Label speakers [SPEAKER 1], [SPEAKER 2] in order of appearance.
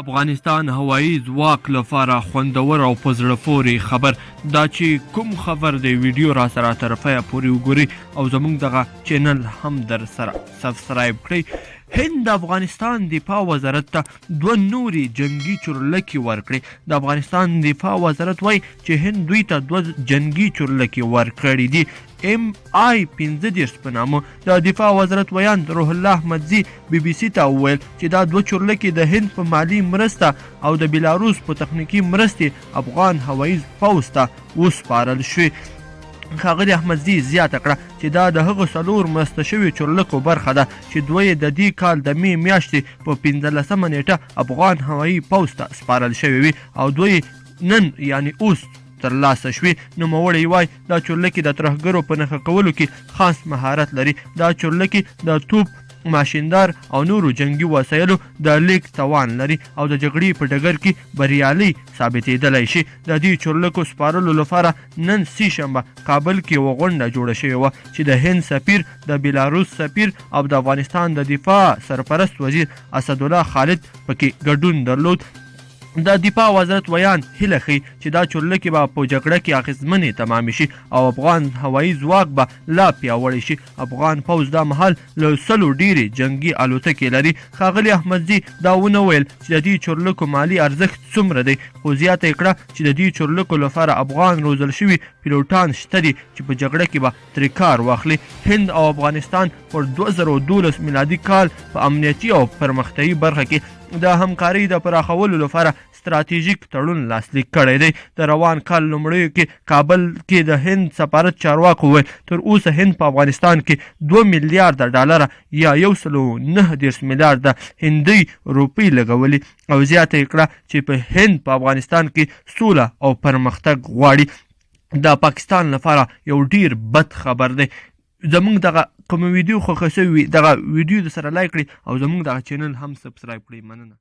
[SPEAKER 1] افغانستان هوایي ځواک لپاره خوندور او په زړه پورې خبر. دا چې کوم خبر دی، ویډیو را سره تر پایه پورې وګورئ او زموږ دغه چینل هم در سره سبسکرایب کړئ. هند د افغانستان دفاع وزارت ته دوه نورې جنګي چورلکې ورکړې. د افغانستان دفاع وزارت وایي چې هند دوی ته دوه جنګي چورلکې ورکړې دي، ایم آی 35 په نامه. د دفاع وزارت ویاند روح الله احمدزي بي بي سي ته وویل چې دا دوه چورلکې د هند په مالي مرسته او د بیلاروس په تخنیکي مرستې افغان هوایي پوځ ته وسپارل شوې. ښاغلي احمدزي زیاته کړه چې دا د هغو څلور مرسته شویو چورلکو برخه ده چې دوه یې د دې کال د مې میاشتې په 15مه نیټه افغان هوایي پوځ ته سپارل شوې وې او دوه یې نن یعنی اوس ترلاسه شوې. نوموړی وایي دا چورلکې د ترهګرو په نښه کولو کې خاص مهارت لري. دا چورلکې د توپ، ماشیندار او نورو جنګي وسایلو د لیږد توان لري او د جګړې په ډګر کې بریالۍ ثابتېدلی شي. د دې چورلکو سپارلو لپاره نن سې شنبه کابل کې یوه غونډه جوړه شوې وه چې د هند سفیر، د بیلاروس سفیر او د افغانستان د دفاع سرپرست وزیر اسدالله خالد پکې ګډون درلود. د دفاع وزارت ویاند هیله ښيي چې دا چورلکې به په جګړه کې اغېزمنې تمامې شي او افغان هوایي ځواک به لا پیاوړی شي. افغان پوځ دا مهال له 100 ډېرې جنګي الوتکې لري. ښاغلي احمدزي دا ونه ویل چې د دې چورلکو مالي ارزښت څومره دی، خو زیاته یې کړه چې د دې چورلکو لپاره افغان روزل شوي پیلوټان شته دي چې په جګړه کې به ترې کار واخلي. هند او افغانستان پر 2012 میلادي کال په امنیتي او پرمختیایي برخه کې د همکارۍ د پراخولو لپاره ستراتیژیک تړون لاسلیک کړی دی. د روان کال لومړیو کې کابل کې د هند سفارت چارواکو وویل تر اوسه هند په افغانستان کې 2 میلیارده ډالره یا 139 میلیارده هندۍ روپۍ لګولي او زیاته یې کړه چې په هند په افغانستان کې سوله او پرمختګ غواړي. د پاکستان لپاره یو ډیر بد خبر دی. زمونږ دغه کوم ویډیو خوښه شوې وي، دغه ویډیو د سره لایک کړئ او زمونږ دغه چینل هم سبسکرایب کړئ. مننه.